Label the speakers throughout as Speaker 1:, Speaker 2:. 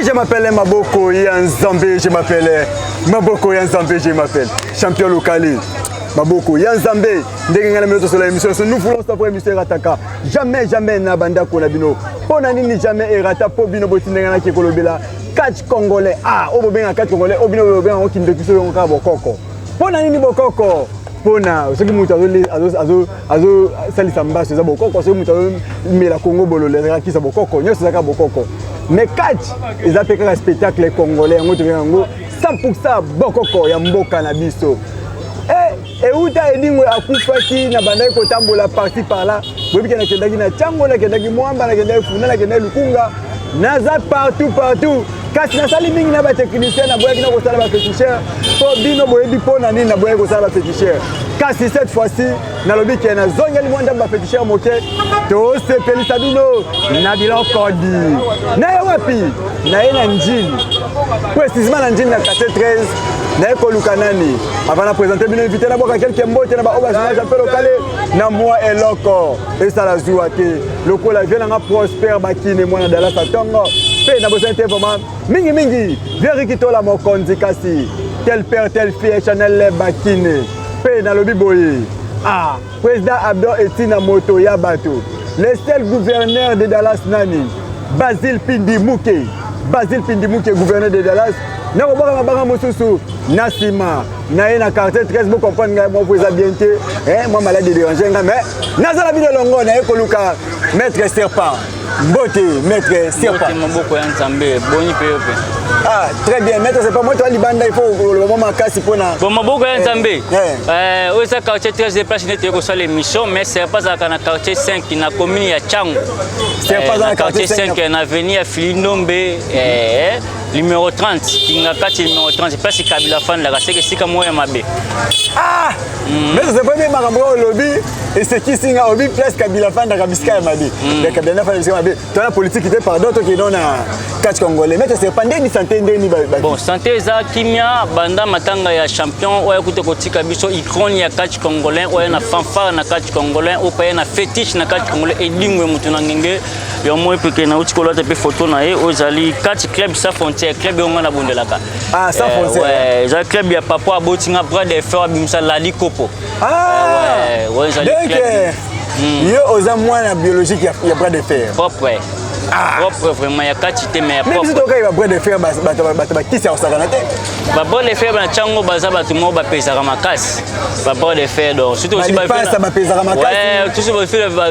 Speaker 1: Je m'appelle Maboko ya Nzambe, je m'appelle Maboko ya Nzambe, je m'appelle champion local. Maboko ya Nzambe, ndenge ngai na bino tosola émission, nous voulons savoir émission erataka jamais, jamais na bandako na bino. Mpo na nini jamais erata? Mpo bino botindenge naki kolobela catch congolais. Ah, oyo bobenga catch congolais, oyo bino bobenga yango kindoki, so yango kaka bokoko. Mpo na nini bokoko? Mpona soki moto azosalisa mbaso, eza bokoko. Soki moto azomela Kongo bololo, ezalaka kisa bokoko. Nyonso ezalaka bokoko, mais catch eza mpe kaka spectacle congolais. Yango tobenga yango 100 bokoko ya mboka na biso. Euta Edingwe akufaki, na bandaki kotambola parti par là. Boyebi ke nakendaki na Ntiango, nakendaki Mwamba, nakendaki Funa, nakendaki Lukunga, naza partout partout. Kasi nasali mingi na batechnicien, naboyaki na kosala baféticheur, mpo bino boyebi mpo na nini naboyaki kosala baféticheur. Kasi cette fois-ci nalobi ke nazongeli mwa ndambo baféticheur moke, tosepelisa bino na biloko di. Naye wapi? Naye na Njili, précisement na Njili, na quartier 13. Naye koluka nani? Avant na présente bino invité, nabwaka quelque mbote na baoyo bazonga Jean Lokale na mwa eloko esala zuwa te, lokola vie nanga Prosper Bakine, mwana Dalasa ntongo. Mpe nabosani te vraiment mingimingi vie Riki Tola mokonzi, kasi tel père tel fille, Chanel Bakine. Mpe nalobi boye, ah, président Abdon Etina, moto ya bato, le seul gouverneur de Dallas nani? Basile Pindi Muke, Basile Pindi Muke, gouverneur de Dallas. Nakobwaka mabanga mosusu na nsima na ye na quartier 13. Bocomprendre ngai, mwa po eza bien te, mwa maladi dérange ngai, mais nazala bino elongo. Naye koluka maître Serpent. Mbote, maître Serpent.
Speaker 2: Maboko ya Nzambe, boni mpe yo mpe?
Speaker 1: Ah, très bien, maître Serpent. Moi toa libanda, il faut koloba mwa makasi mpona
Speaker 2: Bon, maboko ya Nzambe. Oyo eza quartier 13, place nde toye kosala émission, mais Serpent azalaka na quartier 5, na commune ya Tshangu.
Speaker 1: Serpent
Speaker 2: na quartier 5, na avenue ya Filindombe numéro 30, kinga kati numéro 30, place Kabila afandaka, seke esika moko ya mabe.
Speaker 1: Ah, maître Serpent, bien makambo oyo olobi esekisi nga. Obi place Kabila afandaka, bisika ya mabe. Mais Kabila nde afanda bisika mabe. Tona politique te, pardon. Tokende na catch congolais. Maître Serpent, ndeni santé, ndeni?
Speaker 2: Bon, santé eza kimia banda matanga ya champion oyo akuta kotika biso, icône ya catch congolais, oyo na fanfare na catch congolais, oyo mpe na fétiche na catch congolais, Edingwe motu na ngenge. Yo moi peke nauti kolata mpe photo na ye. Oyo ezali catch club sans frontière, club oyo nga nabundelaka.
Speaker 1: Ah, sans frontière.
Speaker 2: Eza club ya papa abotinga, bras de fer, abimisa Lali Kopo.
Speaker 1: Ah,
Speaker 2: ezali
Speaker 1: donc yo oza mwana biologique ya bras de fer?
Speaker 2: Propre. Ah. Propre vraiment, ya kati te, mais ya
Speaker 1: propre. Biso tokoki ba bras de fer, bato bakisi ya kosakana te.
Speaker 2: Ba bras de fer na ntango baza bato moko bapesaka makasi, ba bras de fer. Donc
Speaker 1: surtout aussi balipasa bapesaka
Speaker 2: makasi.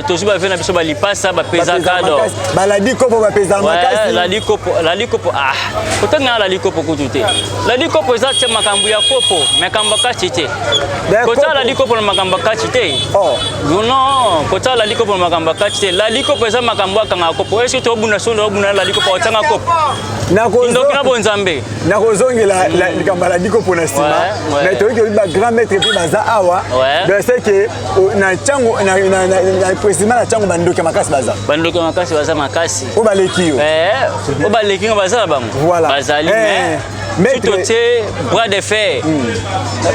Speaker 2: Tosi bave na biso balipasa bapesaka donc.
Speaker 1: Baladi kopo bapesaka makasi.
Speaker 2: Lali kopo, lali kopo, ah, kotanga lali kopo kutu te. Lali kopo eza te makambo ya kopo, makambo ya kati te. Kotala lali kopo na makambo ya kati te. Non, kotala lali kopo na makambo ya kati te. Lali kopo eza makambo akangaka kopo. Esi tobunda sondo, obunda lali kopo, otanga kopo, ndoki na bonzambe.
Speaker 1: Nakozongela likambo ya ladi kopo na nsima, mais toyoki oyebi bagrand maître mpe baza awa. Donc c'est que na ntango, précisément na ntango, bandoki ya makasi baza.
Speaker 2: Bandoki ya makasi baza makasi.
Speaker 1: Oyo baleki yo.
Speaker 2: Oyo baleki nga baza na bango. Bazali, mais surtout te bras de fer,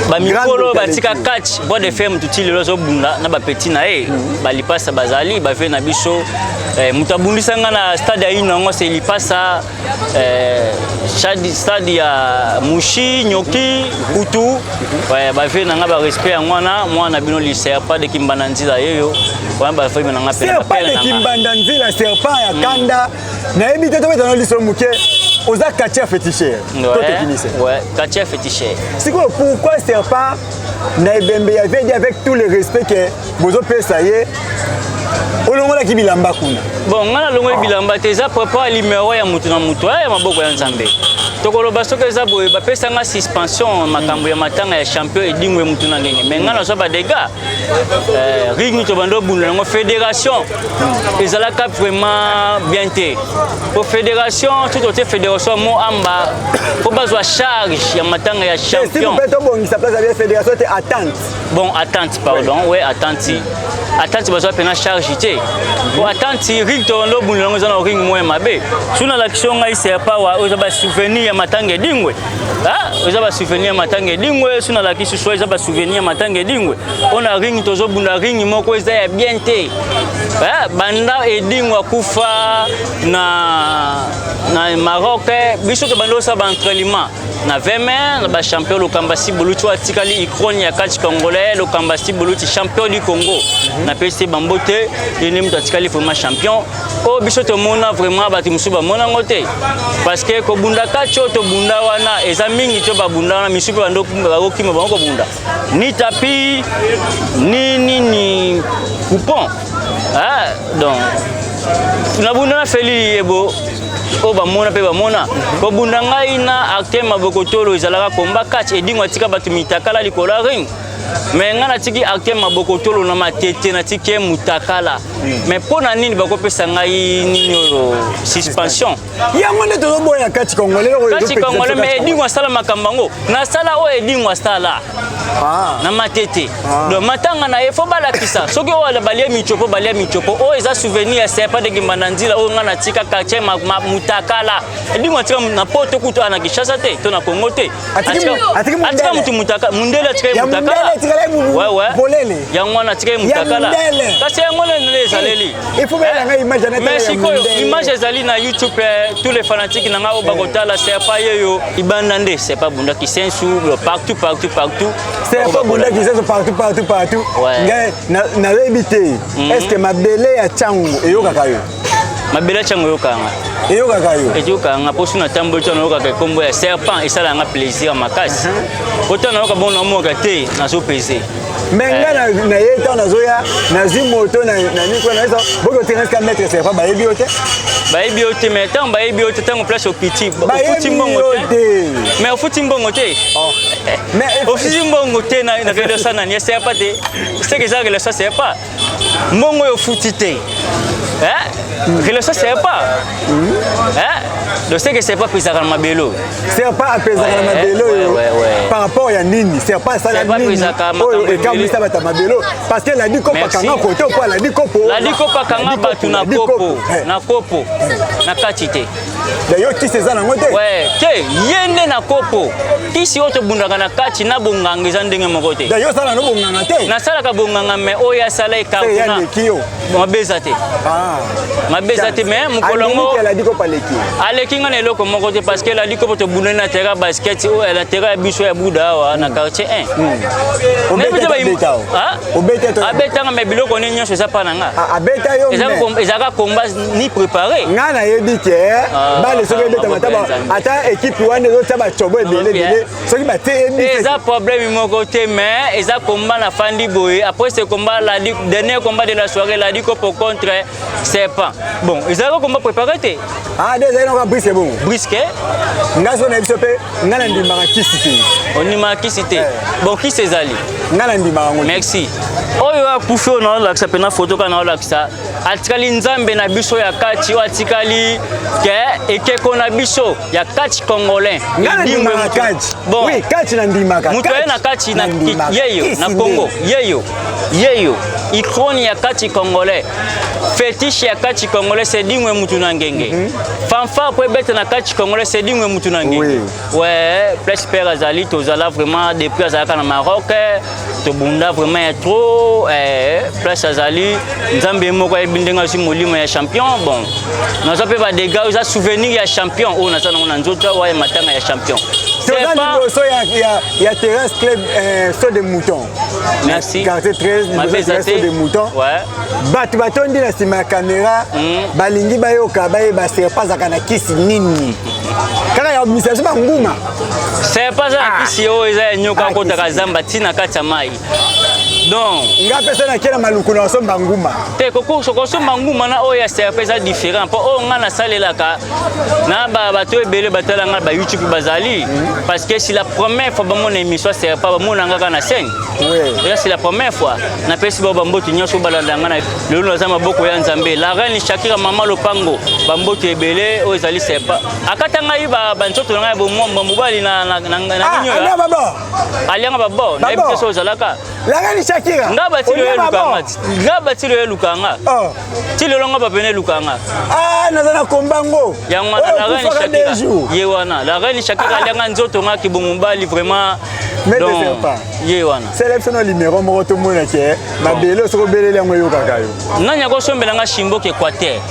Speaker 2: bamikolo batika catch. Bras de fer motu ti lelo azobunda na bapeti na ye. Balipasa bazali bave na biso. Moto abundisa nga na stade ya ino yango se lipasa, stade ya Mushi Nyoki Kutu. Bave na nga barespect yango wana. Mwana bino li Serpent de Kimbanda Nzila yeyo wana, bave na nga.
Speaker 1: Serpent de Kimbanda Nzila, serpent ya kanda. Nayebi te, tobetana liso moke. Oza quartier féticheur to technicien?
Speaker 2: Ouais, quartier féticheur.
Speaker 1: Sikoyo pourquoi serpent na ebembe ya vedi, avec tout le respect ke bozopesa ye, olongolaki bilamba kuna?
Speaker 2: Bon, ngai nalongoli bilamba te. Eza propre numéro ya mutu na mutu ya maboko ya Nzambe. Tokoloba soki eza boye, bapesanga suspension makambo ya matanga ya champion Edingwe mutu na ngenge, mais ngai nazwa badégâts. Ring tobanda obunda yango, fédération ezalaka vraiment bien te, po fédération soki totie fédération mo amba mpo bazwa charge ya matanga ya champion.
Speaker 1: Mpe tobongisa place ya fédération te, attente.
Speaker 2: Bon, attente, pardon, ouais, attente. Atante bazwa mpena charge te po atante ring tondo obundela yango eza na ring moko ya mabe. Soki nalakisi yo ngai serpa wa oyo eza basouvenir ya matanga edingwe, eza basouvenir ya matanga edingwe. Soki nalakisi so eza basouvenir ya matanga edingwe oyo na ring tozobunda, ring moko eza ya bien te. Banda edingwe akufa na Maroc, biso tobandi osala baentraînement na 20 mai na bachampion Lokamba Siboluti oyo atikali icône ya catch congolais. Lokamba Siboluti, champion du Congo, napesi ye bambote. Ye nde moto atikali vraiment champion oyo biso tomona. Vraiment bato mosusu bamona yango te, parce que kobunda kati oyo tobunda wana eza mingi to babunda wana misusu mpe bakokima bango kobunda ni tapis ni nini coupon. Ah, donc nabunda na Feli Yebo oyo bamona mpe bamona kobunda ngai na Artem Maboko Tolo. Ezalaka komba catch. Edingo atika bato mitakala likolo ya ring, mais ngai natiki Artem Maboko Tolo na Matete, natiki ye mutakala. Mais mpo na nini bakopesa ngai nini oyo suspension?
Speaker 1: Yango nde tozoboya kati congolais.
Speaker 2: Kati congolais, mais Edingo asala makambo yango, nasala oyo Edingo asala na Matete. Donc matanga na ye, fo balakisa soki oyo balia michopo, balia michopo. Oyo eza souvenir ya serpent de Kimbanda Nzila oyo ngai natika quartier mutakala. Edingo atika na poto kutu na Kinshasa te to na Congo te. Atika mutu mutaka, mundele atika ye mutakala. Yango wana atika ye mutakala, kasi yango nde ezaleli. Mais sikoyo image ezali na YouTube. Tous les fanatiques na ngai oyo bakotala serpent yeyo ibanda nde serpent bunda kisensu partout, partout, partout.
Speaker 1: Serpent bunda kisensu partout, partout, partout. Ngai nayebi te, est ce que mabele ya Ntango eyokaka yo?
Speaker 2: Mabele ya Ntango eyokanga.
Speaker 1: Eyokaka yo?
Speaker 2: Eyokanga, mpo so natamboli to nayokaka ekombo ya serpent, esalanga plaisir makasi. Po to nayoka bongo, namoka te, nazopese.
Speaker 1: Mais ngai na ye, ntango nazoya, nazwi moto na mikolo nayeso boki otenga esika maître serpent, bayebi yo te.
Speaker 2: Bayebi yo te, mais ntango bayebi yo te, ntango place okiti, ofuti mbongo te, mais ofuti mbongo te, ofuti mbongo te na relation nani ya serpent te. Seke eza relation serpent, mbongo oyo ofuti te, relation serpent. Donc seke serpent apesaka na mabele oyo.
Speaker 1: Serpent apesaka na mabele oyo par rapport ya nini? Serpent asala nini oyo ekamwisa bato ya mabele? Parce que Ladi Kopo akanga kote po Ladi Kopo.
Speaker 2: Ladi Kopo akanga bato na kopo, na kopo, na kati te.
Speaker 1: Yo kisi eza nango te?
Speaker 2: Te, ye nde na kopo. Kisi oyo tobundaka na kati na bonganga eza ndenge moko te.
Speaker 1: Yo osala no bonganga te?
Speaker 2: Nasalaka bonganga, mais oyo asala ekartona mabe eza te, mabe eza te. Mais mokolo yango aleki nga na eloko moko te, parce que Ladi Kopo tobundani na terrain basket oyo, na terrain ya biso ya Buda awa na quartier
Speaker 1: 1.
Speaker 2: Abetanga, mais biloko ne nyonso eza mpa na nga. Ezalaka combat ni préparé.
Speaker 1: Nga nayebi ke bale soki ebetama, ata équipe wana ezotia bacobo ebele ebele, soki batie.
Speaker 2: Eza problème moko te, mais eza combat nafandi boye. Après ce combat, la dernier combat de la soirée, Ladi Kopo contre Serpent, bon, ezalaka combat préparé te.
Speaker 1: Ah, de ezali naka brusque bongo?
Speaker 2: Brusque.
Speaker 1: Nga so na biso mpe, nga na ndimaka kisi te.
Speaker 2: Ondimaka kisi te? Bon, kisi ezali.
Speaker 1: Nga na ndimaka yango.
Speaker 2: Merci. Oyo akufi oyo naolakisa mpena foto kaka, naolakisa atikali nzambe na biso ya kati, oyo atikali ke ekeko na biso ya kati congolais.
Speaker 1: Nga na ndimaka kati.
Speaker 2: Bon,
Speaker 1: oui, kati na ndimaka.
Speaker 2: Moto aye na kati na yeyo na Congo, yeyo yeyo icône ya kati congolais, fétiche ya kati congolais, c'est Dingwe mutu na ngenge. Fanfare po ebeta na kati congolais, c'est Dingwe mutu na ngenge. Ouais, place père azali, tozala vraiment depuis azalaka na Maroc, tobunda vraiment ya trop. Place azali, nzambe moko ayebi ndenge azwi molimo ya champion. Bon, naza mpe badégâts, eza souvenir ya champion oyo naza nango na nzoto awa ya matanga ya champion.
Speaker 1: Toza liboso ya Terrasse Club, saut de mouton.
Speaker 2: Merci.
Speaker 1: Quartier 13, liboso saut de mouton. Bato batondi na nsima ya caméra, balingi bayoka, bayeba serpent azalaka na kisi nini kaka ya bimisa biso banguma.
Speaker 2: Serpent aza na kisi oyo eza ya nyoka akotaka zamba ntina kati ya mai, donc
Speaker 1: Nga mpe so nakie na Maluku na osomba nguma.
Speaker 2: Te, kosomba nguma na oyo ya serpent eza différent, mpo oyo nga nasalelaka na bato ebele batala nga ba YouTube bazali, parce que c'est la première fois bamona émission ya serpent, bamona nga kaka na scène. Eza c'est la première fois. Napesi bao bambote nyonso balanda nga na lelo. Naza maboko ya Nzambe. La reine Shakira, mama lopango, bambote ebele. Oyo ezali serpent akata ngai banzoto na ngai ya bomwa mobali na nini oyo alianga babo, nayebi te so ozalaka.
Speaker 1: La reine Shakira.
Speaker 2: Nga batilo eluka nga. Nga batilo eluka nga.
Speaker 1: Oh.
Speaker 2: Ti lelo nga bapene eluka nga.
Speaker 1: Ah, naza na kombango.
Speaker 2: Yango wana la reine Shakira. Ye wana la reine Shakira ah. alianga nzoto nga kibomobali vraiment.
Speaker 1: Mais Donc, pas.
Speaker 2: Ye wana.
Speaker 1: Selection no numéro moko to mona ke mabele soko beleli yango eyokaka yo.
Speaker 2: Nani akosombela nga Shimboki Équateur?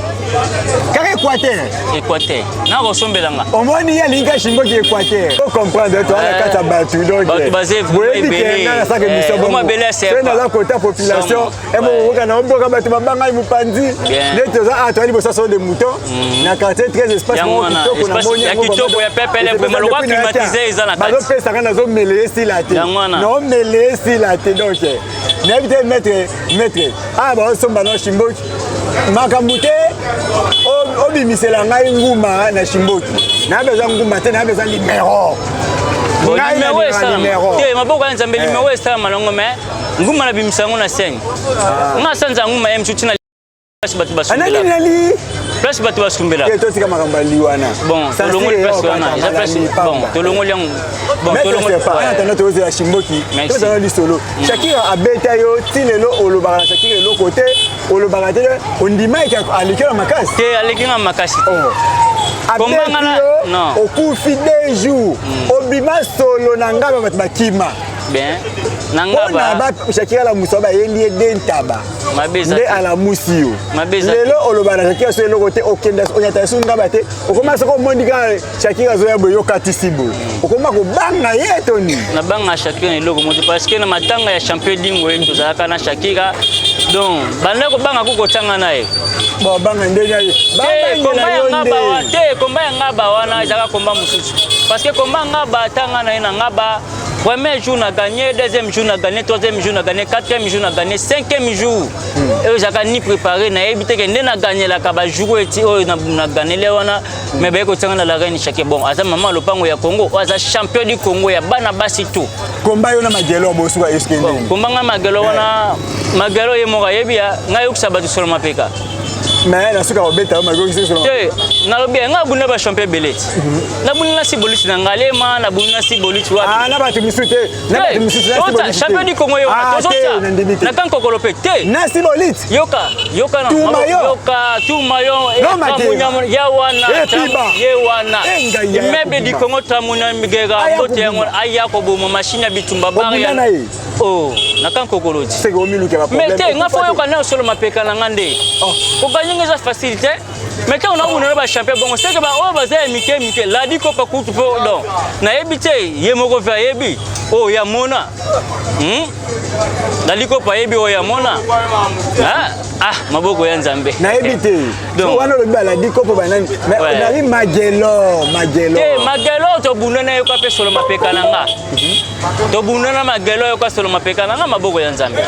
Speaker 1: Kaka Équateur.
Speaker 2: Équateur. Na akosombela nga.
Speaker 1: Omoni ye alingi ka Shimboki Équateur. O comprendre to na kati ya bato donc.
Speaker 2: Bato baze
Speaker 1: boyebi ke nga nasaka émission
Speaker 2: bongo. Mabele ya
Speaker 1: serpent. Naza kota population emo okoka na omboka bato babanga mopanzi. Nde toza awa toyali bosa saut de mouton na quartier 13 espace moko kitoko na moni
Speaker 2: ya kitoko ya pepele vraiment lokwa climatisé eza na kati.
Speaker 1: Bazopesa nga nazomela esila te. Naomela esila te donc nayebi te maître maître awa baosomba na shimboki makambo te obimisela ngai nguma na shimboki nayebi eza nguma te nayebi eza limero
Speaker 2: limero esalama te maboko ya nzambe limero esalama nango mais nguma nabimisa yango na scène nga asanza nguma ye mosusu tina place bato
Speaker 1: basumbelaka
Speaker 2: place bato basumbelaka
Speaker 1: totika makambo ya liwana
Speaker 2: bon tolongoli place wana eza place bon tolongoli yango
Speaker 1: bon tolongoli atanda tozela shimboki tozala lisolo mm. shakira abeta yo ti lelo olobaka na shakira eloko te olobaka te ondima eke aleki na makasi
Speaker 2: te aleki nga makasi te
Speaker 1: oh. abeti yo okufi deux jours mm. obima solo na ngai bato bakima
Speaker 2: bien na ngaba
Speaker 1: shakira alamusa bayeli ye de ntaba nde alamusi yo
Speaker 2: lelo
Speaker 1: oloba na shakira so eloko te okenda onyata esu ngaba te okoma soki omoni kaka shakira azoya boye yokatisi boye okoma kobanga ye to nini
Speaker 2: nabanga shakira na eloko moto parce que na matanga ya champion dingo ye tozalaka na shakira donc banda kobanga ko kotanga na ye
Speaker 1: banga ndenge ye
Speaker 2: te komba ya ngaba wana ezalaka komba mosusu parce que komba ngaba atanga na ye na ngaba Premier jour na gagné, deuxième jour na gagné, troisième jour na gagné, quatrième jour na gagné, cinquième jour. Oyo ezalaka ni préparé nayebi te ke nde na gagnelaka ba jour eti oyo na gagnele wana mais baye kotianga na la reine Shake. Bon, aza mama lopango ya Congo, oyo aza champion du Congo ya bana basi tout.
Speaker 1: Komba yo na Magelo bosuka eske
Speaker 2: ndenge. Komba nga Magelo wana Magelo ye moko ayebi ya ngai yokisa bato solo mapeka.
Speaker 1: Mais na suka kobeta yo Magelo
Speaker 2: solo. Te, nalobi ngai abunda ba champion ebele. Nabunda na siboliti na Ngalema, nabunda na siboliti wapi.
Speaker 1: Ah, na bato misusu te. Na bato misusu na siboliti.
Speaker 2: Champion du Congo yo
Speaker 1: ah,
Speaker 2: tozotia. Na kankokolo pe te.
Speaker 1: Na siboliti.
Speaker 2: Yoka, yoka na. Yoka, tumayo, ya wana, ye wana. Immeuble du Congo tamuna migega mbote yango aya koboma machine ya bitumba
Speaker 1: bar ya.
Speaker 2: Oh, na kankokolo ti.
Speaker 1: Seke omiluka ba problème.
Speaker 2: Mais te, nga fo yoka na solo mapeka na nga nde.
Speaker 1: Oh.
Speaker 2: Kokanyinga eza facile te. Mais ntango naomona na bachampion bongo seke baoyo baza ya mike mike ladi kopa kutu mpo donc nayebi te ye moko mpe ayebi oyo ya mona hmm? ladi kopa ayebi oyo ya mona ah, ah maboko ya nzambe
Speaker 1: nayebi te wana olobi baladi kopo banani nabi magelo magelo
Speaker 2: te magelo tobunda na yoka mpe solo mapeka na nga mhm. Tobunda na magelo yoka solo mapeka na nga maboko ya Nzambe.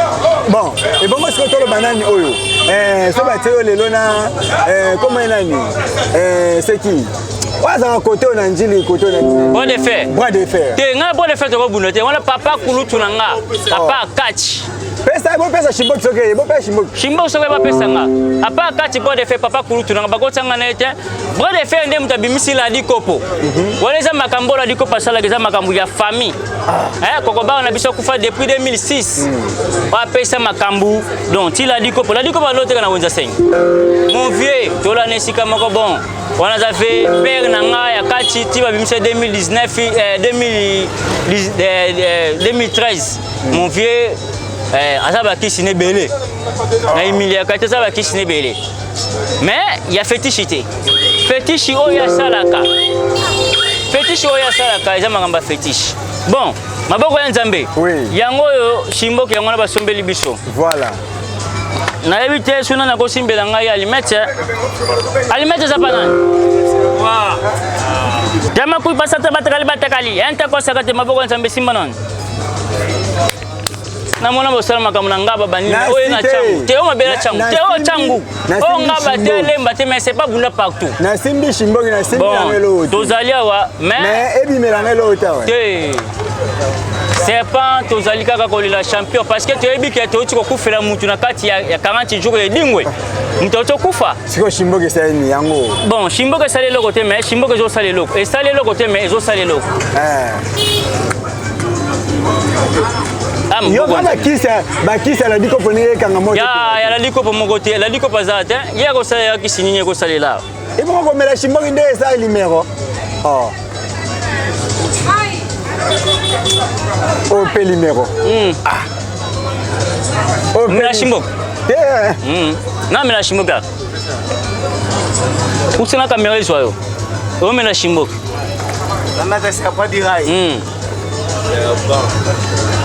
Speaker 1: Bon, ebongo sikoyo toloba nani oyo eh, so batie yo lelo na eh, kombo ye nani eh, seki oyo azalaka kote oyo na njili kote oyo na
Speaker 2: Bras de fer.
Speaker 1: Bras de fer.
Speaker 2: Te nga bras de fer tokobunda te wana papa kulutu na nga papa oh. Kachi.
Speaker 1: Pesa bopesa shimboki soki eye bopesa shimboki.
Speaker 2: Shimboki soki bapesa nga. Apa Kachi bras de fer papa kulutu na nga bakotisa nga na ye te. Bras de fer nde moto abimisi Ladi Kopo. Mhm. Wana eza makambo Ladi Kopo asalaka eza makambo ya famille. Ah. Eh, kokobaka na biso akufa depuis 2006. Mm. Apesa makambo donc ti Ladi Kopo. Ladi Kopo aloteka na wenza sengi. Mon vieux, tolana esika moko bon. wana aza fe père na nga ya kati ti babimisa 2019 eh, 2013 mon vieux eh, aza bakisi na ebele na humiliaka te aza bakisi na ebele mais ya fetiche te fetiche oyo asalaka fetiche oyo asalaka eza makambo ya fetiche bon maboko ya nzambe
Speaker 1: oui.
Speaker 2: yango oyo shimboki yango wana basombeli biso
Speaker 1: voilà
Speaker 2: nayebi te suna nakosimbela ngai alimete alimete eza pa nani tama basata batakali batakali entakosaka te maboko ya nzambe simba nani namona bosala makambo na ngaba banini oyo na changu te oyo mabela changu te oyo changu oyo ngaba te lemba te mais c'est pas bunda partout
Speaker 1: nasimbi shimboki nasimbi yango eloko
Speaker 2: tozali awa
Speaker 1: mais ebimela yango eloko te awa
Speaker 2: te serpent tozali kaka kolela champion parce que toyebi ke touti kokufela mutu na kati ya 40 jours ya edingwe moto auti kokufa
Speaker 1: sikoyo shimboki esali nini yango
Speaker 2: bon shimboki esali eloko te mais shimboki ezosala eloko esali eloko te mais ezosala eloko
Speaker 1: eh.
Speaker 2: Ah,
Speaker 1: Yo bakisi bakisi aladi kopo ndenge ekanga moto.
Speaker 2: Ya aladi kopo moko te, aladi kopo aza te. Ye akosalela kisi nini ekosalela?
Speaker 1: Ebongo komela shimboki nde eza limero. Oh. Oyo mpe limero. Ah.
Speaker 2: Oyo mpe Mela shimboki. Te. Na mela shimboki. Pusana kamera ezwa yo. Omela shimboki.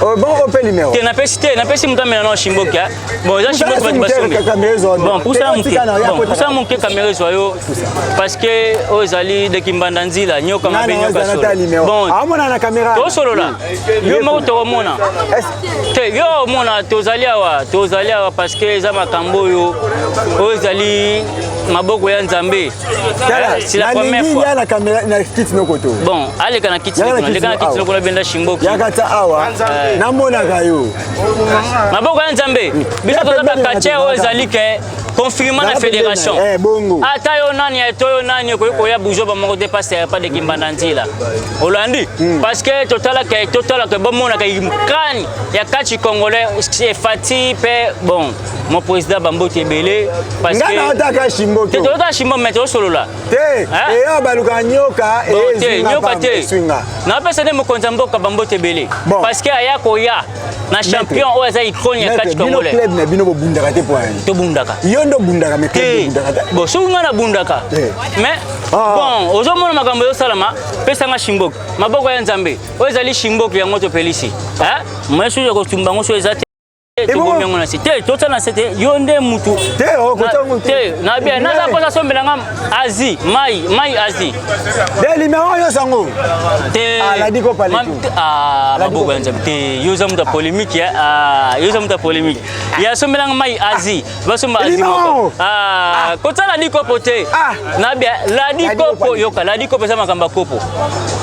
Speaker 1: Oh, bon ope numéro
Speaker 2: te napesi te napesi moto amela nao shimboki bon eza shimboki bato basombi bon pusana moke bon pusana moke kamera ezwa yo parce que oyo ezali deki mbanda nzila nyoka mabe nyoka solo
Speaker 1: bon amona na kamera
Speaker 2: tosolola yo moko tokomona te yo omona tozali awa tozali awa parce que eza makambo oyo oyo ezali maboko ya nzambe.
Speaker 1: C'est la première fois. Na caméra na kiti noko to.
Speaker 2: Bon, aleka na kiti noko, leka na kiti noko na benda shimboki.
Speaker 1: Yaka ta awa. Namonaka yo.
Speaker 2: Maboko ya Nzambe. Biso toza ba quartier oyo ezali ke confirmant na fédération.
Speaker 1: Eh bongo.
Speaker 2: Ata yo nani to yo nani okoki koya buzoba moko te parce que pas de kimbanda nzila. Olandi parce que totala ke totala ke bomona ke crâne ya catch congolais c'est Fati pe bon mon président bambote ebele
Speaker 1: parce que nga naotaka shimbo
Speaker 2: te tozotaka shimbo mais tozosolola
Speaker 1: te eyo baluka nyoka
Speaker 2: te nyoka te napesa nde mokonzi ya mboka bambote ebele parce que aya koya na champion oyo aza icône ya catch congolais
Speaker 1: club na bino bobundaka te po yani
Speaker 2: tobundaka
Speaker 1: yo nde obundaka mais club bobundaka
Speaker 2: te bon soki nga nabundaka mais bon ozomona makambo ezosalama pesanga shimboki maboko ya nzambe oyo ezali shimboki yango topelisi mais soki ya kotumba yango so eza te tobomi yango na se te totya na se te yo nde mutu te nabia naza mposa sombela nga asie mai mai asie
Speaker 1: te limero nyonso yango
Speaker 2: te maboko ya nzambe te yo oza moto ya polémique yo oza moto ya polémique ya sombela nga mai asie basomba asie moko kotya ladi kopo te nabia ladi kopo yoka ladi kopo eza makambo ya kopo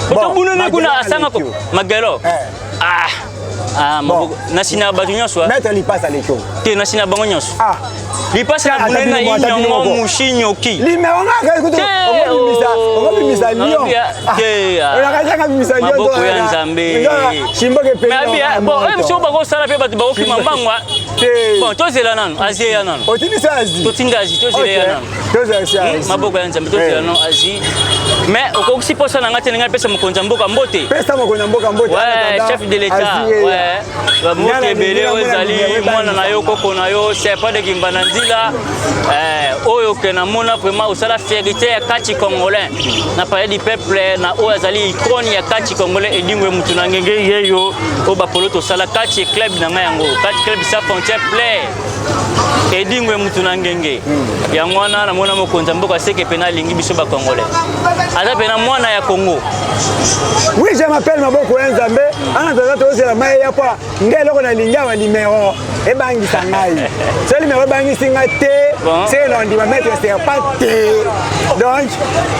Speaker 2: tobunani kuna asanga kopo magelo ah Ah, bon. Nasina bato nyonso.
Speaker 1: Maître lipasa leko.
Speaker 2: Te nasina bango nyonso. Ah. Lipasa na bunena inyongo mushi nyoki.
Speaker 1: Limero nga ka kutu okobimisa okobimisa lion.
Speaker 2: Te.
Speaker 1: Olakaka bimisa lion.
Speaker 2: Maboko ya Nzambe.
Speaker 1: Shimboke pe.
Speaker 2: Mais bien bon, eh biso bakosala pe bato bakokima mbangwa.
Speaker 1: Te.
Speaker 2: Bon, tozela nanu, azie ya nanu.
Speaker 1: Otindisa azi.
Speaker 2: Totinda azi, tozela ya nanu. Maboko ya Nzambe tozela nanu azi. Mais okokisi posa na nga te ndenge napesa mokonzi ya mboka mbote.
Speaker 1: Pesa mokonzi ya mboka mbote.
Speaker 2: Ouais, chef de l'État. Ouais. Mbote ebele oyo ezali mwana na yo koko na yo serpent de Kimbanda Nzila. Eh, oyo ke namona vraiment osala fierté ya kati congolais na palais du peuple na oyo azali icône ya kati congolais edingwe mutu na ngenge yeyo oyo bapolo tosala kati club na ngai yango kati club sa frontière play edingwe mutu na ngenge yango wana namona mokonzi ya mboka seke pena alingi biso bacongolais aza pena mwana ya congo.
Speaker 1: Oui, je m'appelle Maboko ya Nzambe. Ana toza tozela mai ya kwa ngai eloko nalingi awa limero ebangisa ngai. So limero ebangisi ngai te, se na ndima maître serpent te. Donc,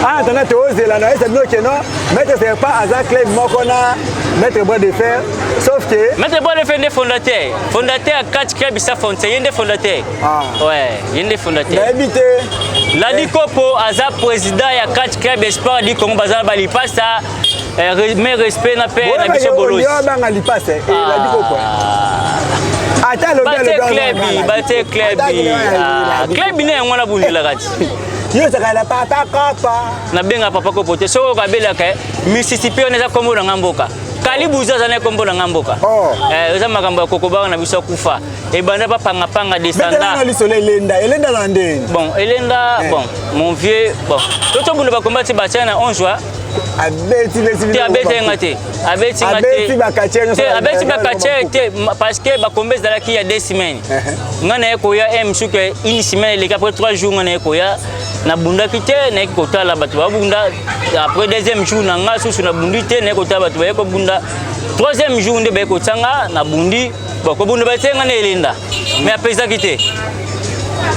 Speaker 1: ana tanda tozela na esa bino ke non, maître serpent aza club moko na maître bois de fer, sauf que
Speaker 2: maître bois de fer nde fondateur, fondateur ya catch club sa frontière, ye nde fondateur. Ah. Ouais, ye nde fondateur.
Speaker 1: Nayebi te.
Speaker 2: Ladi Kopo aza président ya catch club espoir du Congo baza ba lipasa mais respect na pe na biso bolosi.
Speaker 1: Yo banga lipasa et Ladi Kopo. Ata lobi
Speaker 2: bate club bate club club ne yango na bundelaka ti.
Speaker 1: Yo ozalaka na papa kopo.
Speaker 2: Nabenga papa kopo te soki okabelaka Mississippi wana eza kombo na nga mboka. Kalibuza aza na kombo na nga mboka. Eza makambo ya kokobanga na biso akufa. Ebanda pa panga panga descenda.
Speaker 1: Betela lisolo elenda, elenda na ndeni.
Speaker 2: Bon, elenda, bon, mon vieux, bon. Toto bunda ba combat ba na 11 juin.
Speaker 1: Abeti beti
Speaker 2: te abeti nga te. Abeti nga te.
Speaker 1: Abeti ba quartier
Speaker 2: nyonso. Te abeti ba quartier te parce que ba combat ezalaki ya 2 semaines. Nga na koya m suke une semaine eleki après 3 jours nga na koya nabundaki te nayaki kotala bato babunda après deuxième jour na nga susu nabundi te nayaki kotala bato baye kobunda troisième jour nde baye kotia nga nabundi bon kobunda batie nga na elenda mais apesaki te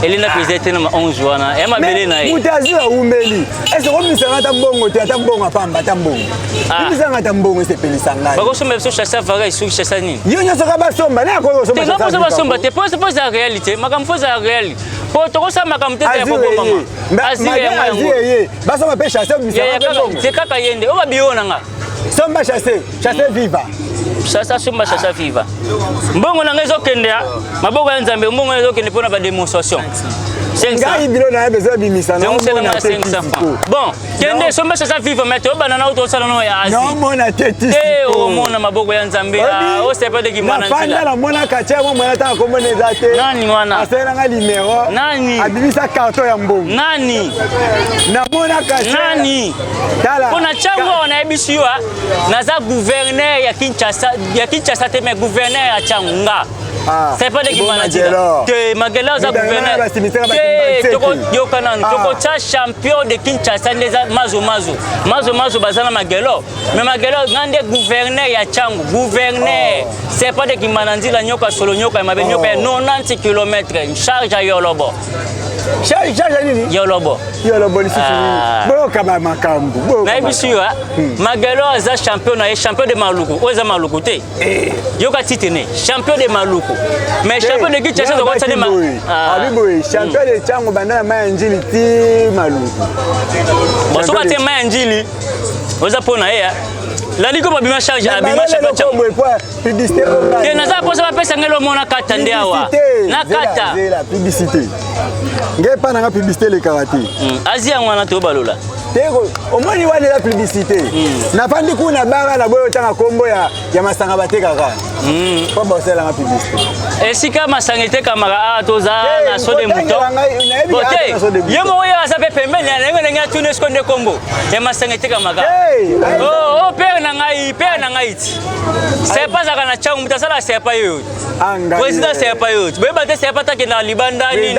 Speaker 2: elenda apesaki te na ma 11 wana ya mabele na ye
Speaker 1: moto azwi awumeli ese komisanga ata mbongo te ata mbongo apamba ata mbongo komisanga ata mbongo esepelisa ngai
Speaker 2: bakosomba biso chassa vara esuki chassa nini
Speaker 1: yo nyonso ka basomba naye akoki
Speaker 2: kosomba te nga basomba te po eza réalité makambo fo ezala réel po tokosala makambo te ya kobomama
Speaker 1: azwi eye basomba mpe chasse
Speaker 2: te kaka ye nde oyo babiyo na nga
Speaker 1: somba chasse chasse viva.
Speaker 2: Sasa somba Chacha Viva. Mbongo na ngai ezokende maboko ya Nzambe, mbongo na ezokende mpo na ba démonstration.
Speaker 1: Ngai bilo na ye besoin bimisa na
Speaker 2: omona te bon kende somba Chacha Viva mais toyebana na tosala no ya Asie.
Speaker 1: Naomona te
Speaker 2: te omona maboko ya Nzambe osepa de kimana
Speaker 1: nzela. Nafanda namona quartier mwa mwana tanga kombo na eza te.
Speaker 2: Nani wana?
Speaker 1: Asalelanga numero.
Speaker 2: Nani?
Speaker 1: Abimisa carton ya mbongo.
Speaker 2: Nani?
Speaker 1: Namona quartier.
Speaker 2: Nani?
Speaker 1: Tala.
Speaker 2: Mpo na ntango awa nayebisi yo naza gouverneur ya Kinshasa, ya Kinshasa te mais gouverneur ya Tshangu nga.
Speaker 1: Ah,
Speaker 2: C'est pas de Kimana Te Magela aza gouverneur. Te tokoyoka nanu ah. tokotya champion de Kinshasa nde eza mazo mazo. Mazo mazo baza na Magelo. Mais Magelo nga nde gouverneur ya Tshangu, gouverneur. Oh. C'est pas de Kimana Nzila nyoka solo nyoka ya mabe nyoka ya 90 km charge ya Yolobo.
Speaker 1: Charge charge nini?
Speaker 2: Yolobo.
Speaker 1: Yolobo lisusu ah. Boyoka ba makambo.
Speaker 2: Nayebisi yo Magelo aza champion na ye champion de Maluku. Oyo eza Maluku te. Eh. Yoka titre ne champion de Maluku. Mais champion de Kinshasa tokotia nde
Speaker 1: ah. Abi boye champion de Tshangu banda na mai ya Njili ti Maluku.
Speaker 2: Bon soki atie mai ya Njili oza mpo na ye laliko babima charge abima champion Tshangu.
Speaker 1: Publicité
Speaker 2: te naza mposa bapesa ngai lomo nakata nde awa nakata
Speaker 1: zela publicité ngai epai nanga publicité elekaka te
Speaker 2: azi yango wana tobalola
Speaker 1: te omoni wana eza publicité nafandi kuna bara na boyo otanga nkombo ya masanga batekaka mpo baosalelanga publicité
Speaker 2: esika masanga etekamaka awa toza na so de mouton te ye moko ye aza mpe pembeni ya ndenge ndenge atuni esiko nde nkombo ya masanga etekamaka o pere na ngai pere na ngai ti Serpa azalaka na Tshangu, moto asala serpa ye oyo. Président serpa ye oyo. Boyeba te serpa takendaka libanda nini.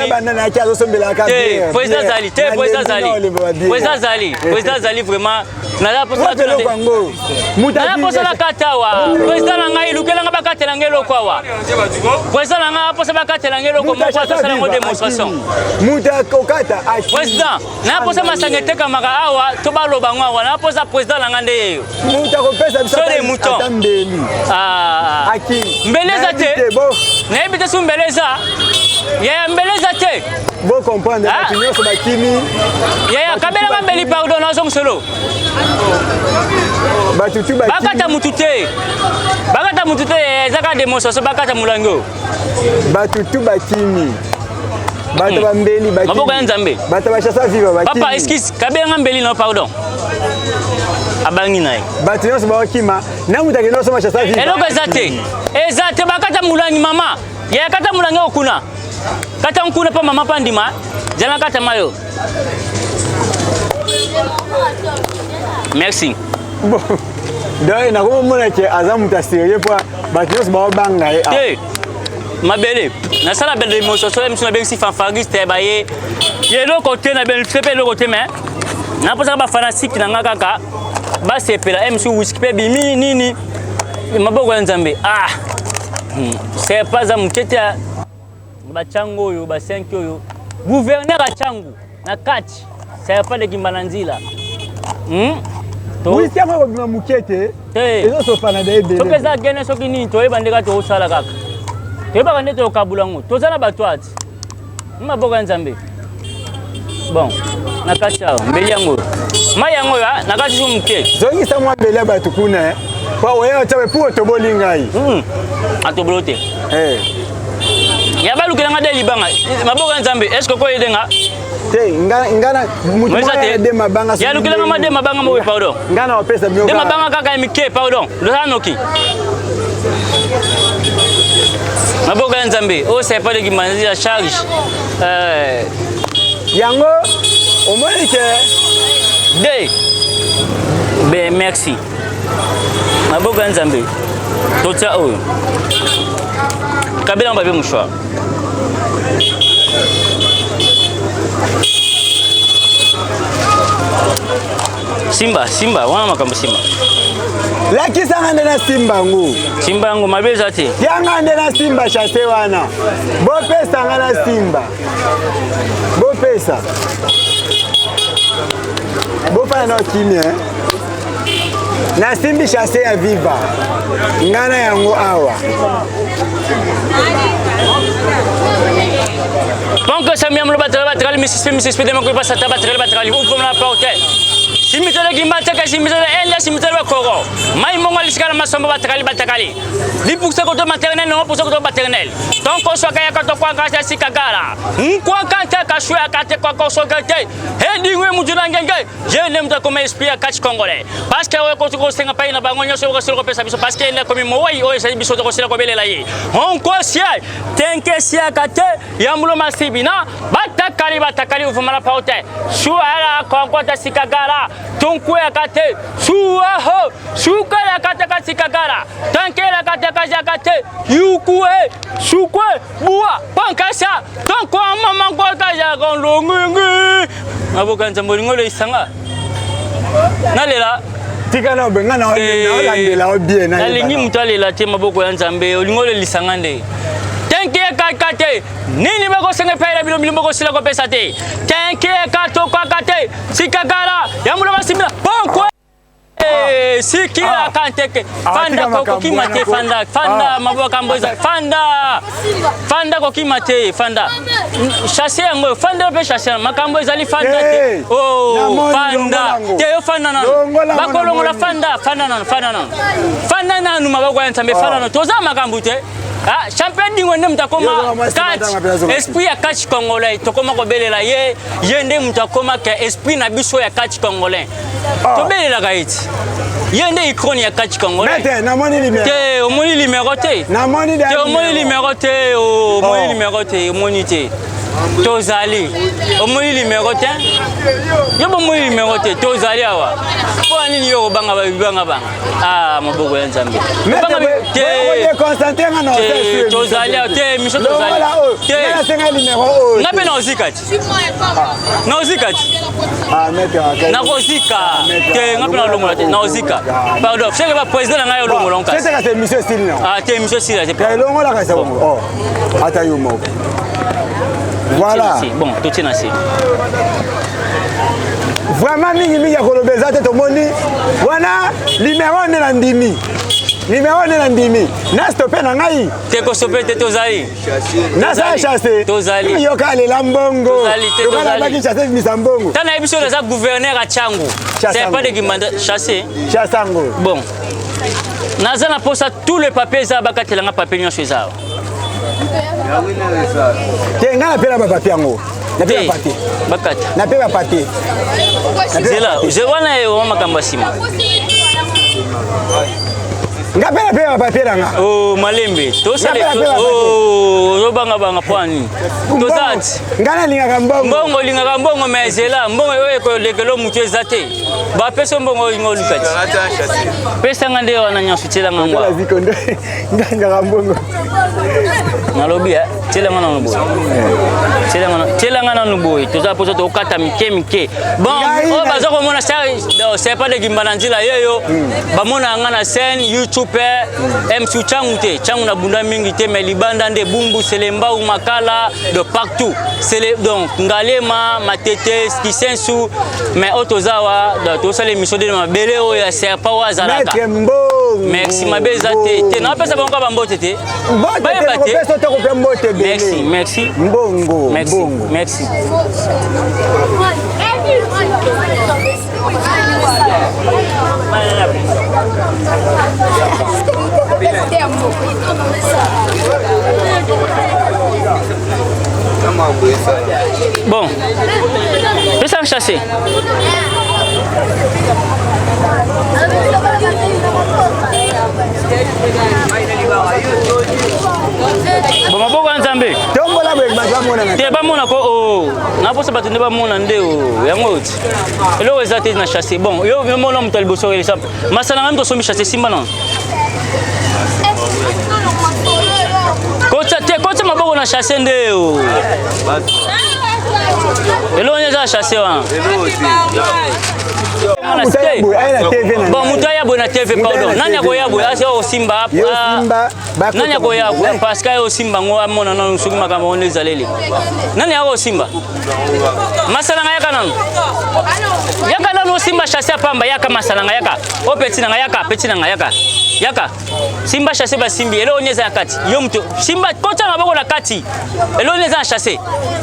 Speaker 2: Te, président azali, te président azali. Président azali, président azali vraiment. Naza posa naza posa nakata awa. Président na ngai lukela ngai bakatela ngai eloko awa. Président na ngai aposa bakatela ngai eloko moko atosala yango démonstration.
Speaker 1: Moto akokata
Speaker 2: Président, na posa masanga etekamaka awa to baloba ngo awa. Na posa président na ngai nde yeyo.
Speaker 1: Moto akopesa biso ata mbeli.
Speaker 2: Ah.
Speaker 1: Aki.
Speaker 2: Mbeli eza te. Nayebi te soki mbeli eza. Yaya mbeli eza te.
Speaker 1: Bo comprendre ah. bato nyonso bakimi.
Speaker 2: Yaya kabelanga mbeli pardon nazongiselo.
Speaker 1: Bato tu bakimi.
Speaker 2: Bakata mutu te. Bakata mutu te eza kaka démonstration bakata molangi oyo.
Speaker 1: Bato tu bakimi. Bato ba mbeli bakimi.
Speaker 2: Maboko ya Nzambe.
Speaker 1: Bato ba chassa viva bakimi.
Speaker 2: Papa excuse kabelanga mbeli na pardon. Abangi na ye.
Speaker 1: Bato nyonso bakima na moto akende osomba chassa viva.
Speaker 2: Eloko eza te. Eza te bakata molangi mama. Ya kata molangi oyo kuna. Kata nkuna pa mama pa ndima. Zala kata mayo. Merci.
Speaker 1: Bon. Donc nakomomona ke aza moto ya sérieux mpo bato nyonso baobanga ye.
Speaker 2: Te. Mabele. Nasala belle démonstration ya miso nabengisi fanfariste baye. Ye eloko te na belle mpe eloko te mais naposaka ba fanatique na nga kaka basepela eh, mosusu whisky mpe bimi nini maboko ya Nzambe. Ah. C'est pas moke te bachango oyo ba 5 oyo gouverneur ya Tshangu na kati c'est pas de Kimbala Nzila.
Speaker 1: Whisky yango ekobima moke te ezosopana da ebele
Speaker 2: soki eza gene soki nini toyeba nde kaka tokosala kaka toyebaka nde tokabula yango toza na bato ati maboko ya Nzambe. Bon na kati awa mbeli yango mai yango oyo na kati su moke
Speaker 1: zongisa mwa mbeli ya bato kuna po oya otya po otoboli ngai
Speaker 2: atobolo te ya balukela nga de libanga maboko ya Nzambe est ce que okoyede nga
Speaker 1: te nga na mutu moko ya de mabanga
Speaker 2: ya lukela nga de mabanga moko pardon
Speaker 1: nga na opesa bino
Speaker 2: de mabanga kaka ya mike pardon lozala noki maboko ya Nzambe oyo c'est pas de kimanzi ya charge
Speaker 1: yango omoni ke
Speaker 2: de ben merci maboko ya Nzambe totia oyo kabela ngo papier mouchoir simba simba wana makambo simba
Speaker 1: lakisanga nde na simba yango
Speaker 2: simba yango mabe eza te
Speaker 1: yanga nde na simba chasse wana bopesanga na simba bopesa bofana na kimia nasimbi chasse ya viva ngai na yango awa
Speaker 2: Ponko samiam lo batala batala misispi misispi dema ko pasata batala batala upo na porte. Simitele gimbata ka simitele enda Yasi mutali bakoro. Mai mongo lisika na masombo batakali batakali. Lipuksa koto maternel no pusa koto maternel. Tonko soka ya koto kwa kasa sikagala. Nkwa kanta kashwe kate kwa kosoka te. Edingwe mutu na ngenge. Je ne mutu akoma esprit ya catch congolais. Parce que oyo koto kosenga pai na bango nyonso okosila kopesa biso parce que komi mowai oyo ezali biso tokosila kobelela ye. Onkosia tenke siaka te ya mulo masibina batakali batakali uvumala paute. Shuala konkota sikagala. Tunkuya kate suaho sukala kate kasikagala. Tankela kate kajakate yukue sukwe bua pankasa tankwa mama kwaka ya konlongingi. Maboka nzambe olingo loisanga. Nalela
Speaker 1: tika na benga na olandela o bien
Speaker 2: nalingi moto alela te maboko ya nzambe olingi olelisa nga nde tenke kaka te nini bakosenga epai na bino bino bokosila kopesa te tenke katokaka te sikakala ya muloma simbila bonkwe eh, sikila ah. kanteke ah, fanda kokima te fanda fanda ah. makambo eza fanda fanda kokima te fanda chasse yango fanda mpe chasse makambo ezali fanda te oh, fanda te yo fanda nanu bakolongola fanda fanda nanu fanda nanu fanda nanu maboko ya nzambe fanda nanu toza makambo te Ah, champion dingo nde moto akoma catch esprit ya catch congolais tokoma kobelela ye ye nde moto akoma ke esprit na biso ya catch congolais ah. tobelelaka ye ti ye nde icrone ya catch congolais te omoni limero te te omoni limero te omoni oh. limero te omoni te tozali omoni limero te yo bomoni limero te tozali awa mpo na nini yo kobanga bibangabanga ah maboko ya nzambe tozali te émission tozali nga mpe naozika ti naozika ti ah, nakozika ah, te nga mpe nalongola te naozika pardon seke ba président na ngai olongola
Speaker 1: nkasi
Speaker 2: te émission esila te
Speaker 1: oh, ata yo moko voilà
Speaker 2: bon totie na se
Speaker 1: vraiment mingi mingi ya koloba eza te tomoni wana limero nde na ndimi limero nde na ndimi na stope na ngai
Speaker 2: te kostope te tozali
Speaker 1: nasala chasse
Speaker 2: tozali
Speaker 1: yoka alela mbongo yoka nabaki chasse ebimisa mbongo
Speaker 2: tana yebi soki naza gouverneur ya tshangu c'est pas de kimbanda chasse
Speaker 1: chasse yango
Speaker 2: bon naza na posa tout le papier eza bakatela nga papier nyonso eza awa
Speaker 1: te ngai napela bapapier yango
Speaker 2: te bakata
Speaker 1: nape bapapier
Speaker 2: zela wana ewa makambo ya nsima
Speaker 1: nga mpe nape bapapier na nga
Speaker 2: oh, malembe ozobangabanga mpo nini toza ti
Speaker 1: nga nalingaka mbongo
Speaker 2: mbongo olingaka mbongo mais zela mbongo oyo ekolekelo motu eza te bapesa mbongo olinga oluka ti pesanga nde wana nyonso tielanga ngwa
Speaker 1: ngangaka mbongo
Speaker 2: nalobi eh, tielanga nanu boye tielanga nanu boye toza mposa tokata mike mike bon oyo baza komona serpent de gimbana nzila yeyo hmm. bamona nga na scène youtube eh, mc changu te changu na bunda mingi te mais libanda nde bumbu selembau makala de partout Sele, donc ngalema matete kisensu mais oyo toza awa tosala émission nde mabele oyo ya serpent oyo azalaka merci mabe eza te te napesa bango kaka bambote te
Speaker 1: bayeba te
Speaker 2: merci merci
Speaker 1: mbongo
Speaker 2: merci merci Bon, pesa chasse. Bon, maboko ya Nzambe.
Speaker 1: Tombola boye bato bamona.
Speaker 2: Te bamona ko oh. Na posa bato nde bamona nde oh. Yango ti. Eloko eza te na chasse. Bon, yo mona moto ya liboso elisa. Masala ngai moto osombi chasse simba nano. Kotsa te, kotsa maboko na chasse nde o. Eloko nini eza chasse wana? Bon, moto aya boye na TV, pardon. Nani akoya boye? Asi osimba. Nani akoya boye? Parce que osimba ngo amona nanu soki makambo ngo ezaleli. Nani akosimba? Masala yaka nanu. Yaka nanu osimba chasse ya pamba, yaka masala yaka. O petit na nga yaka, petit na nga yaka. Yaka. Simba chasse basimbi, eloko nini eza na kati? Yo moto simba kota maboko na kati. Eloko nini eza na chasse?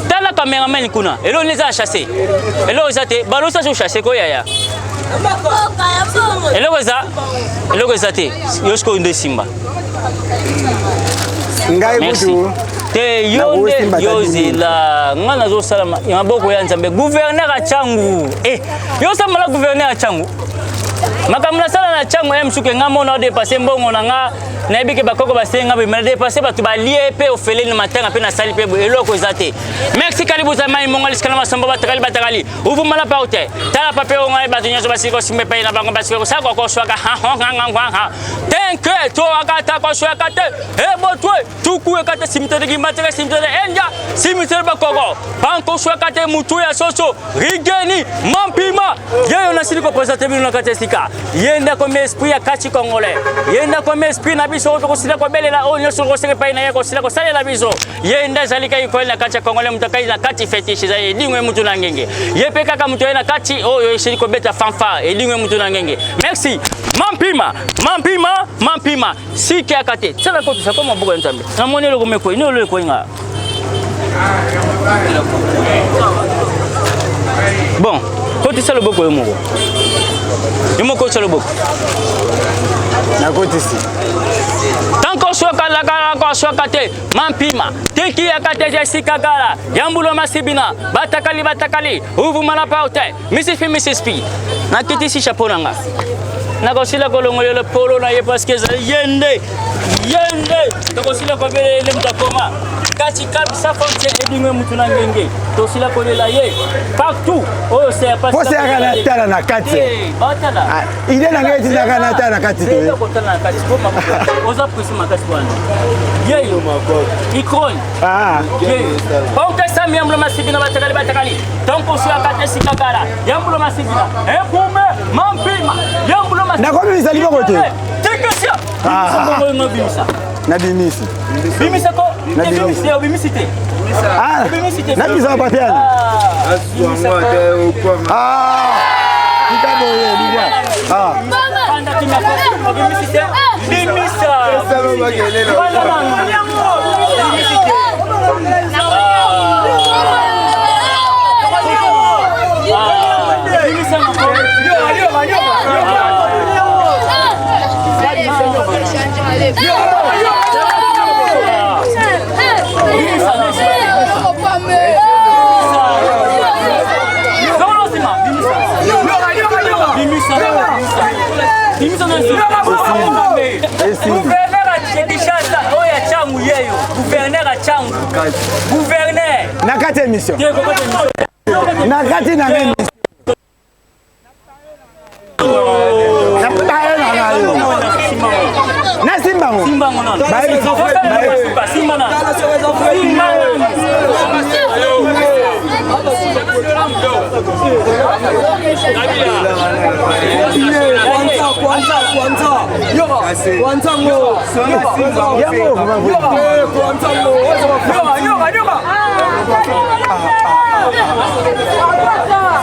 Speaker 2: Tala cameraman kuna. Eloko nini eza na chasse? Eloko eza te. Balosa so chasse ko yaya. Eloko eza eloko eza te. Yo sikoyo nde simba.
Speaker 1: Ngai kutu
Speaker 2: te yo nde yo zela ngai nazosala maboko ya nzambe gouverneur ya Tshangu eh yo osambala gouverneur ya Tshangu makambo nasala na Tshangu ya mosuku ngai mona odepasse mbongo na nga nayebi ke bakoko basenga boye na depasse bato balie mpe ofeleli na matanga mpe nasali mpe boye eloko eza te merci kalibuza mai monga lisika na masombo batakali batakali uvumala paute tala pape oyo ngai bato nyonso basili kosimba epai na bango basili kosaka koswaka tenke toakata koswaka te ebotwe tuku ekata cimetière kimateka cimetière enja cimetière bakoko bankoswaka te mutu ya soso rigeni mampima yeyo nasili kopresente bino na kati ya esika ye nde akomi esprit ya kati congolais ye nde akomi esprit na biso oyo tokosila kobelela oyo nyonso tokosala epai na ye kosila kosalela biso ye nde azali kaka koyela na kati ya congolais moto akai na kati fetiche ezali edingo ye motu na ngenge ye mpe kaka moto aye na kati oyo esili kobeta fanfare edingo ye motu na ngenge merci mampima mampima mampima sike aka te tsala kotisa ko maboko ya nzambe namoni eloko mekoi nini olo ekoi nga bon kotisa loboko yo moko yo moko kotisa loboko
Speaker 1: nakotisi
Speaker 2: tanko swaka lakalaka swaka te mampima tekiyaka te jesikakala yambulo masibina batakali batakali uvumana paute Mississippi Mississippi nakitisi chapeau na nga nakosila kolongolela polo na ye parceke ezali ye nde ye nde tokosila kobelele moto akoma kati kabisa frontière edingwe mutu na ngenge tosila kolela ye partout oyo
Speaker 1: posa yaka natala na kati
Speaker 2: batala
Speaker 1: ah, ide na ngai etindaka natala na kati te
Speaker 2: kotala na kati po oza presi makasi wana yeyo icrone
Speaker 1: ah.
Speaker 2: Pauta sami yambulo masibina batakali batakali tonko suya kate sikakala yambulo masibina ekume mampima yambulo masibina
Speaker 1: nakomimisa liboko te
Speaker 2: tekesia
Speaker 1: ah.
Speaker 2: bimisa
Speaker 1: nabimisi
Speaker 2: bimisa ko
Speaker 1: nabimisi
Speaker 2: obimisi te
Speaker 1: ah. nabimisa papier ah. tika boye libwa
Speaker 2: obimisi te bimisa Gouverneur ya Kinshasa oyo ya Tshangu yeyo gouverneur ya Tshangu gouverneur
Speaker 1: na kati ya émission na kati na ngai nasimba ngo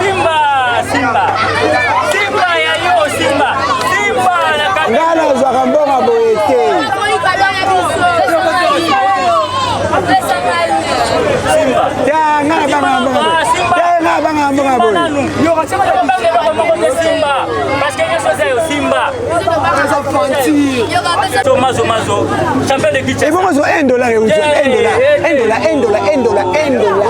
Speaker 2: Simba, Simba. Simba ya yo, Simba. Simba na kati.
Speaker 1: Nga nazwaka mbongo boye te.
Speaker 2: Simba.
Speaker 1: Te nga nabangaka mbongo boye. Te nga nabangaka mbongo boye.
Speaker 2: Simba. Parce que nyonso eza yo Simba. Mazo mazo. Champion de Kinshasa.
Speaker 1: Ebongo zwa 1 dollar euti 1 dollar 1 dollar 1 dollar 1 dollar 1 dollar.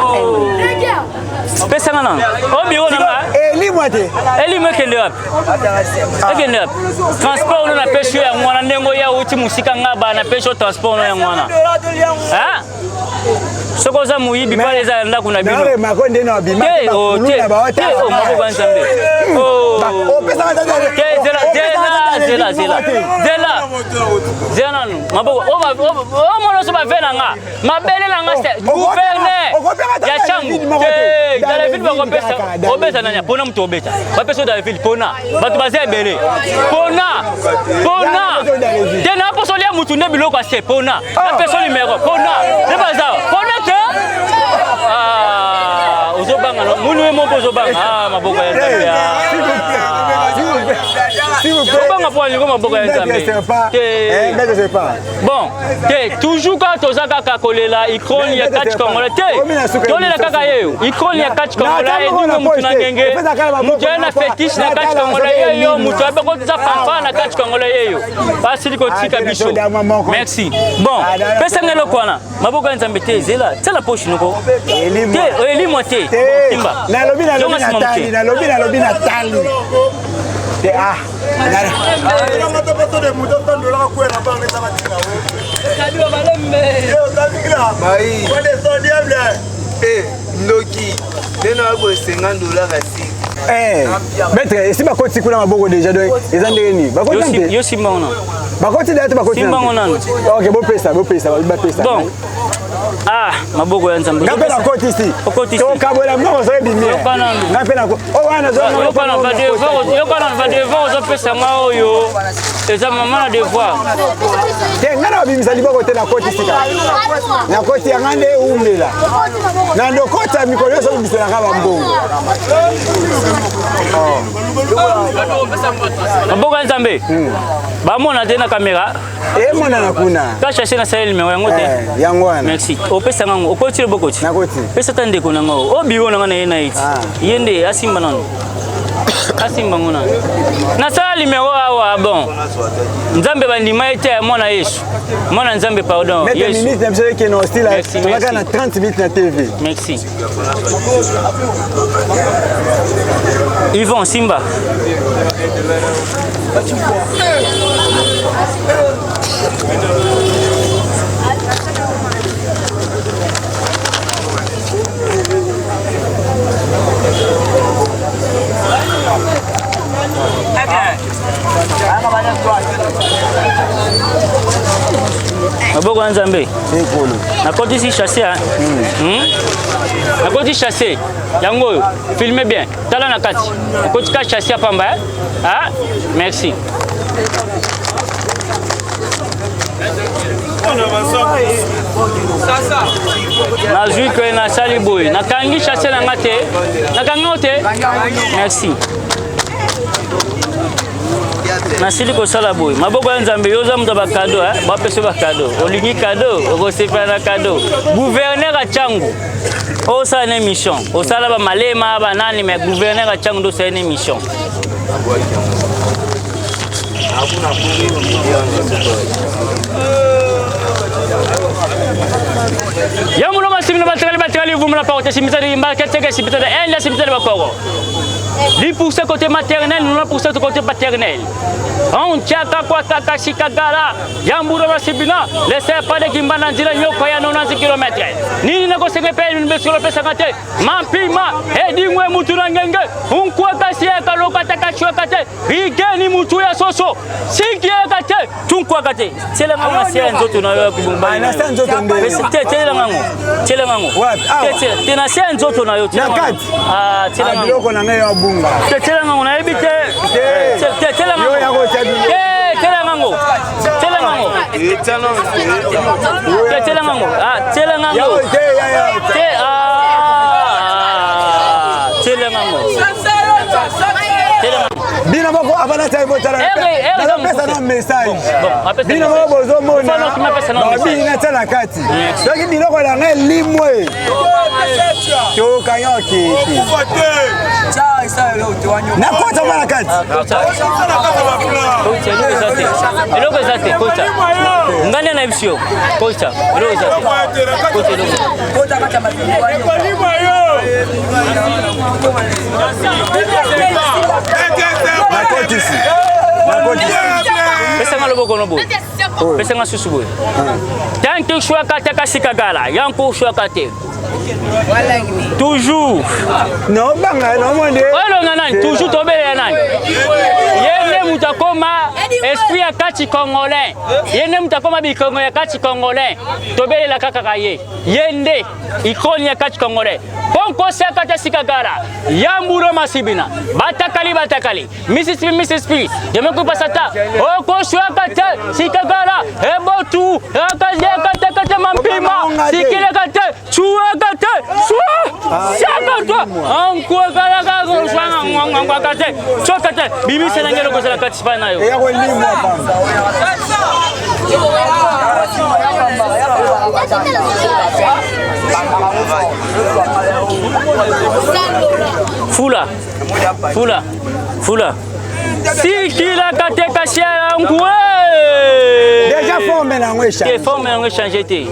Speaker 2: Pesa nga nanu. O biro na nga.
Speaker 1: Elimwa te.
Speaker 2: Elimwa ekende wapi? Ekende wapi? Transport no napesi yo yango wana ndenge oya outi mosika nga ba napesi yo transport no yango wana. Hein? Soki oza moyibi pale eza ya ndako na bino.
Speaker 1: Mako nde na bima.
Speaker 2: Te o te. Te o maboko ya Nzambe. Oh. Te zela zela zela zela. Zela. Zela nanu. Maboko o o mona so ba ve na nga. Mabele na nga se gouverneur ya Tshangu. Te dans la ville bakopesa obeta nani pona moto obeta. Bapesa dans la ville pona. Bato baza ebele. Pona. Pona. Te na poso lia mutu nde biloko ase pona. Napesa numero pona. Nde baza pona te. Ah, ozobanga no munu ye moko ozobanga. Ah, maboko ya Nzambe. Obanga mpo alingo maboko ya Nzambe te. Bon te, toujours kaka toza kaka kolela icône ya catch congolais te, tolela kaka ye icône ya catch congolais edingo mutu na ngenge, mutu aye na fétiche na catch congolais yeyo, mutu abekoza fanfare na catch congolais yeyo, basili kotika biso. Merci. Bon, pesa ngai eloko wana, maboko ya Nzambe te. Zela, tia na poche noko te, elimwa te. Simba.
Speaker 1: Nalobi, nalobi, natali, nalobi, nalobi, natali te. Ah,
Speaker 3: Ndoki nde na boye 50 $ asi.
Speaker 1: Maître, esi bakoti kuna maboko déjà, donc eza ndenge nini? Bakoti te?
Speaker 2: Yo simba wana.
Speaker 1: Bakoti déjà te? Bakoti.
Speaker 2: Simba ngo nanu.
Speaker 1: Ok, bopesa, bopesa, bapesa.
Speaker 2: Bon, ah, maboko ya Nzambe.
Speaker 1: Nga mpe nakoti si.
Speaker 2: Okoti si.
Speaker 1: Tokabola mbongo soki ebimi. Nga mpe nako o wana.
Speaker 2: Yokana badevoir, yokana badevoir, ozopesa nga oyo eza mama na devoir.
Speaker 1: Te, nga na babimisa liboko te. Nakoti sika, nakoti yanga nde eumela na ndokota mikolo nyonso obimiselaka bambongo.
Speaker 2: Maboko ya Nzambe bamona te na kamera.
Speaker 1: Emonana kuna.
Speaker 2: Kachase nasali numero yango te.
Speaker 1: Yango wana.
Speaker 2: Merci. Opesa ngango, okoti loboko ti.
Speaker 1: Nakoti.
Speaker 2: Pesa ta ndeko na ngo o biro na nga na ye na ye ti. Ye nde asimba nano, asimba ngo nano. Nasala numero awa. Bon, Nzambe bandima ye te ya mwana Yesu, mwana Nzambe, pardon.
Speaker 1: Maître.
Speaker 2: Yesu.
Speaker 1: Minute na biso ekende osila.
Speaker 2: Merci,
Speaker 1: tozaka
Speaker 2: merci.
Speaker 1: na 30 minutes na TV.
Speaker 2: Merci Yvon. Simba. Maboko ya Nzambe.
Speaker 1: Ekolo.
Speaker 2: Nakotisi chasse. Nakoti chasse yango oyo, filme bien, tala na kati. Nakoti ka chasse ya pamba, eh? Ah, merci. Nazwi ke nasali boye, nakangi chasse na nga te, nakangi ngo te. Merci. Nasili kosala boye, maboko ya Nzambe. Yo oza moto ya bacadeau, bapesa yo bacadeau, olingi cadeau, okosepela na cadeau. Gouverneur Acangu, osala na émission, osala bamalema banani, mais gouverneur Acangu nde osala na émission. Yamulo masimino batikali batikali vumula parote simitali mbaketeke simitali enda simitali bakoro 10% côté maternel, 90% côté paternel. On tchaka kwa kaka shikagala yamburo masibina le serpent de Kimbanda nzila nyoka ya 90 km. Nini nakosenge pe mbesolo pesanga te mampima edingwe mutu na ngenge unkwa kasi akaloka takashwaka te rigeni mutu ya soso sikieka te tunkwaka te. Tiela ngango na se ya nzoto na yo ya
Speaker 1: Ah, na se ya nzoto nde.
Speaker 2: Te, tiela ngango, tiela ngango.
Speaker 1: Wapi? Awa?
Speaker 2: Te, tiela te na se ya nzoto na yo, tiela
Speaker 1: Na
Speaker 2: ngango.
Speaker 1: kati?
Speaker 2: Ah, tiela
Speaker 1: Ah,
Speaker 2: ngango.
Speaker 1: biloko na ngai ya bunga.
Speaker 2: Te, tiela ngango, nayebi te.
Speaker 1: Te.
Speaker 2: Te, tiela
Speaker 1: Yo
Speaker 2: ngango.
Speaker 1: ya kotia biloko.
Speaker 2: Te, tiela ngango, tiela ngango. Te, tiela ngango. Ah, tiela ngango.
Speaker 1: Yango te ya ya.
Speaker 2: Te, ah, tiela ngango, tiela ngango.
Speaker 1: Bino moko abana tai botala.
Speaker 2: Eh, eh,
Speaker 1: Nazopesa na message.
Speaker 2: Bon, apesa
Speaker 1: Bino moko
Speaker 2: message.
Speaker 1: bozomona.
Speaker 2: Fano kimapesa na
Speaker 1: Babi
Speaker 2: message.
Speaker 1: natia na kati. Soki biloko na ngai limwe, tokanga okete. Nakota mwa na kati.
Speaker 2: Kota. Kota, eloko eza te, eloko eza te. Kota, ngai nde nayebisi yo, kota, eloko eza te. Kota, eloko eza te.
Speaker 1: Nakotisi, nakotisi.
Speaker 2: Pesanga loboko no boye, pesanga susu boye. Tanki shwaka te kasikagala yanku shwaka te toujours.
Speaker 1: Naobanga naomona.
Speaker 2: Olonga nani? Toujours tobelela nani? Ye nde moto akoma esprit ya kati congolais, ye nde moto akoma bikongo ya kati congolais. Tobelela kaka ye, ye nde icône ya kati congolais. Ponko seka te sikagala yamburo masibina batakali batakali Mississippi Mississippi demekupasata okoshwaka te sikagala ebotu akazekate mampima sikileka te chuaka te. Swa saka toi ankuakalakakoswangangwangwakate sokate bimisa nange eloko ezala kati pa na yo
Speaker 1: eya kolimwa pamba.
Speaker 2: Fula fula fula sikilaka te kasi ya nkue.
Speaker 1: Déjà forme na yango
Speaker 2: te
Speaker 1: echange.
Speaker 2: Forme yango echange te,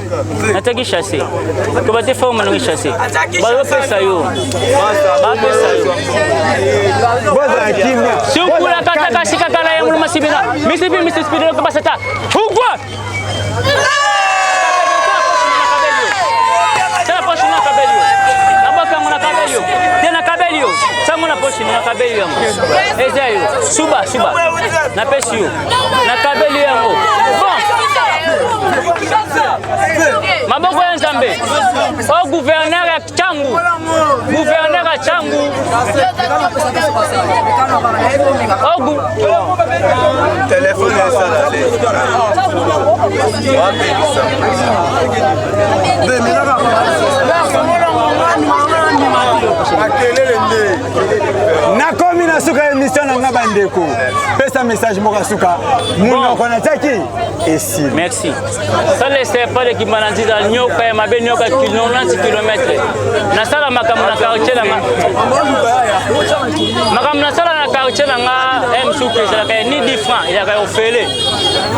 Speaker 2: nataki chasse toba te, forme yango echasse, bazopesa yo, bapesa yo.
Speaker 1: Bozala kimia.
Speaker 2: Sukula kata kasi kakala ya muluma sibina misipi misisipidelo kabasata hugwa. Tala poche na kabeli yo, nabwaka yango na kabeli yo te, na kabeli yo sango na poche na kabeli yango eza yo. Suba suba, napesi yo na kabeli yango. Bon, maboko ya Nzambe o gouverneur ya Tshangu, gouverneur ya Tshangu o
Speaker 3: Telefone esala le wapelisa.
Speaker 1: Makelele nde. Nakomi na suka ya émission na nga. Bandeko, pesa message moko ya suka, monoko natiaki esili.
Speaker 2: Merci. Ça le serpent de Kimbana Nziza, nyoka ya mabe, nyoka 90 km. Nasala makambo na quartier na nga. Makambo nasala na quartier na nga, M suki ezalaka ya ni 10 francs, ezalaka ya ofele.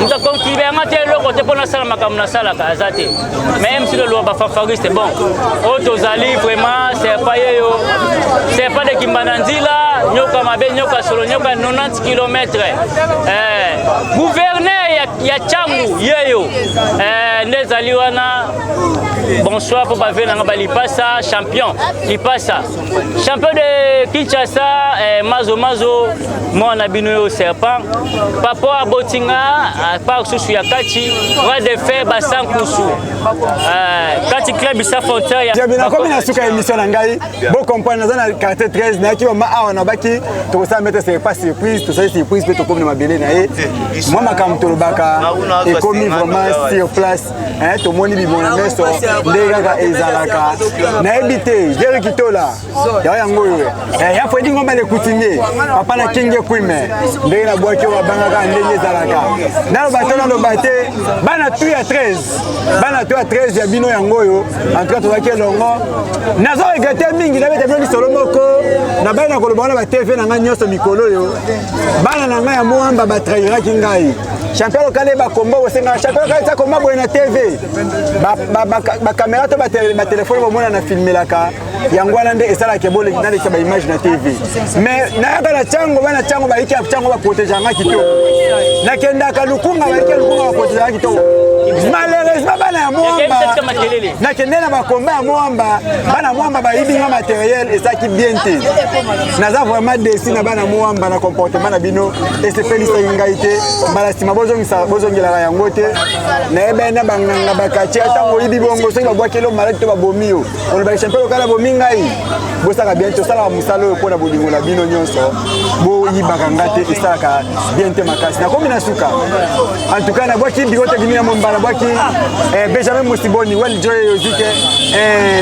Speaker 2: Moto akontribe yanga te eloko te mpo nasala makambo nasalaka aza te. Mais MC loloba bafanfariste bon. Oyo tozali vraiment serpent yeyo. Serpent de Kimbana Nzila, nyoka mabe, nyoka solo, nyoka 90 km. Gouverneur ya Tshangu yeyo. Nde ezali wana. Bonsoir mpo bave nanga balipasa champion, lipasa champion de Kinshasa, mazo mazo mwana bino yo serpent papa abotinga part susu ya kati bras de fer basankusu, kati club sa frontière ya
Speaker 1: Jabi, nakomi na suka ya émission na ngai. Bocomprendre, naza na quartier 13. Nayaki mama awa, nabaki tokosala maître c'est pas surprise, tosali surprise mpe tokomi na mabele na ye. Mwa makambo tolobaka ekomi vraiment sur place, hein, tomoni bimona meso nde kaka ezalaka. Nayebi te Jeri Kitola yao yango oyo, ya Fredi Ngomba le coutumier, papa na Kinge Kwime, ndenge nabwaki oyo babangaka ndenge ezalaka. Naloba te, naloba te, bana tu ya 13, bana tu ya 13 ya bino yango oyo. En tout cas tozalaki elongo. Nazo regretter mingi, nabeta bino lisolo moko nabai na koloba wana. Batv na ngai nyonso mikolo oyo, bana na ngai ya Mwamba batrahiraki ngai. Champion lokale bakomba kosengaka champion lokale tia komba boye na TV, bacaméra to batelefone bomona na filmelaka yango wana nde esalaka eboleki nalekisa baimage na TV. Mais nayaka na ntango bana ntango bayiki ya ntango baprotégeaka nga kitoko, nakendaka Lukunga, bayiki ya Lukunga baprotégeaka kitoko. Malheureusement bana ya Mwamba, nakende na bakomba ya Mwamba, bana Mwamba bayibi nga matériel, esalaki bien te. Naza vraiment déçu na bana Mwamba na comportement na bino, esepelisaki ngai te. Mbala nsima bozongelaka yango te. Nayebani na banganga baquartier, ntango oyibi bongo, soki babwaki elo maladi to babomi yo, olobaki champion lokala bomi ngai. Bosalaka bien, tosalaka mosala oyo mpona bolingo na bino nyonso. Boyibaka nga te, esalaka bien te makasi. Nakomi na suka. En tout cas nabwaki biro tekini ya Momba, nabwaki Benjamin Mosiboni, Wel Joy Yozike,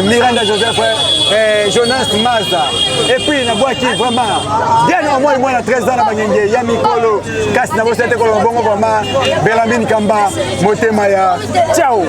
Speaker 1: Miranda Joseph, Jonas Maza, et puis nabwaki vraiment Diane Omoi, mwana 13 ans na bangenge ya mikolo. Kasi nabosani te koloba bongo vraiment Belamine Kamba, motema ya ciao.